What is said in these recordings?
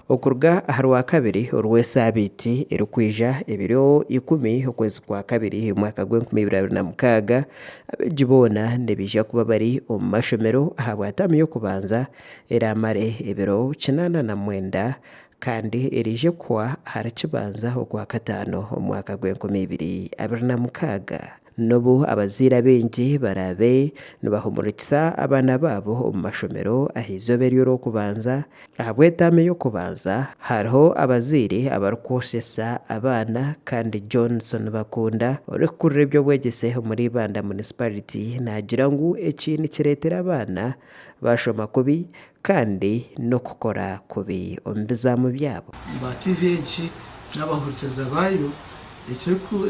Okuruga aha Rwakabiri orw'esaabiiti erikwija ebiro ikumi okwezi Kwakabiri omwaka gw'enkumi ibiri 26, abeegi boona nibaija kuba bari omu mashomero ahabwa taamu y'okubanza eraamare ebiro 89 kandi eraije kuhwa ahari Kibanza Okwakataano omwaka gw'enkumi ibiri abiri na mukaaga. N'obu abazaire abaingi baraabe nibahumurikisa abaana baabo omu mashomero aha izooba ery'Orwokubanza, ahabw'etaama ey'okubanza, hariho abazaire abarikwoshesa abaana kandi Johnson Bakunda, orikukurira eby'obwegyese omuri Ibanda Municipality naagira ngu eki nikireetera abaana baashoma kubi kandi n'okukora kubi omu bizaamu byabo. Ba TV egi n'abahurikiriza baayo,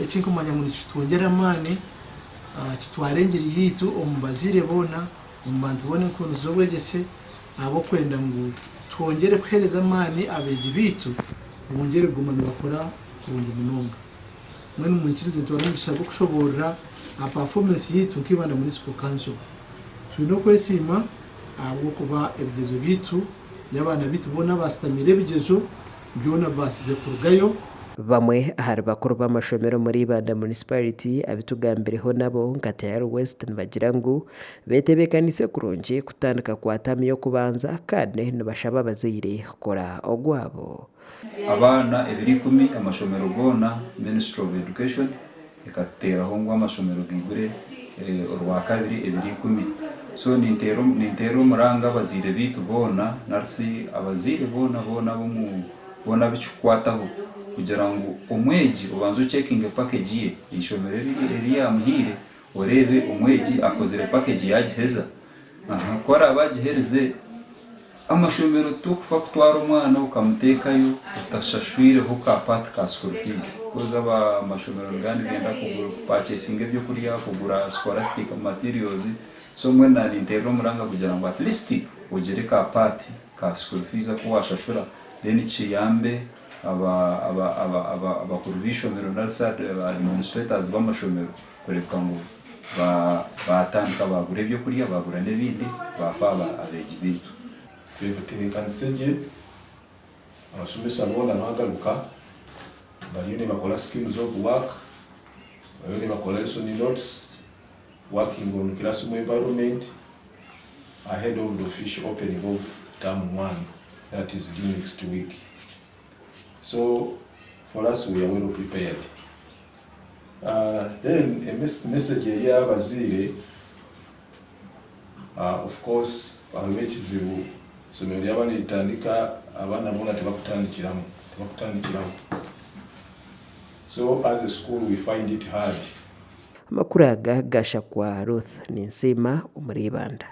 eki nkumanya ngu nikitwongyera amaani, kitwara engiri yaitu omu bazaire boona, omu bantu boona enkundi z'obwegyese ahabw'okwenda ngu twongyere kuheereza amaani abeegi baitu bongyere kuguma nibakora kurungi munonga. Mbwenu mwikirize ntware omugisha gw'okushoboorora aha pafoomensi yaitu nka Ibanda Municipal Council. Twine okwesiima ahabw'okuba ebigyezo byaitu by'abaana baitu boona abaasitamiire ebigyezo byona bibaasize kurugayo. Bamwe ahari bakuru b'amashomero omuri Ibanda Municipality abitugambireho nabo nka Tayari West nibagira ngu betebeekaniise kurungi kutandika kwa taamu y'okubanza kandi nibashaba abazaire kukora ogwabo. Abaana ebiro ikumi amashomero goona Ministry of Education ekatuteeraho ngu amashomero gaigure Orwakabiri ebiro ikumi. So ninteera ninteera omuranga abazaire baitu boona nari abazaire boona boona ab'omu boona abu kikukwataho kugira ngu omwegi obanze ocekinge package ye eishomero eri yaamuhaire oreebe omwegi akozire package yaagiheza. Ku araabe agiherize Amashomero tokufa kutwara omwana okamuteekayo otashashwireho ka part ka school fees coz amashomero nigaba nigenda ku purchasinga ebyokurya, kugura scholastic materials so mbwenu naninterera omuranga kugira ngu at least ogire ka part ka school fees aku washashura then kiyambe abakuru b'eishomero nari administrators b'amashomero kureebeka ngu Baatandika baagura ebyokurya, baagura n'ebindi, baafa abeegi baitu. Twetebeekanise gye, abashomesa boona baagaruka bariyo nibakora schemes of work, bariyo nibakora lesson notes, working on classroom environment ahead of the official opening of term one that is due next week. So for us we are well prepared. Then message eri abazaire of course hariho ekizibu eisomero ryaba niritandika abaana boona tibakutandikiramu tibakutandikiraho so as a school we find it hard. Amakuru aga gashakwa Ruth Ninsiima omuri Ibanda.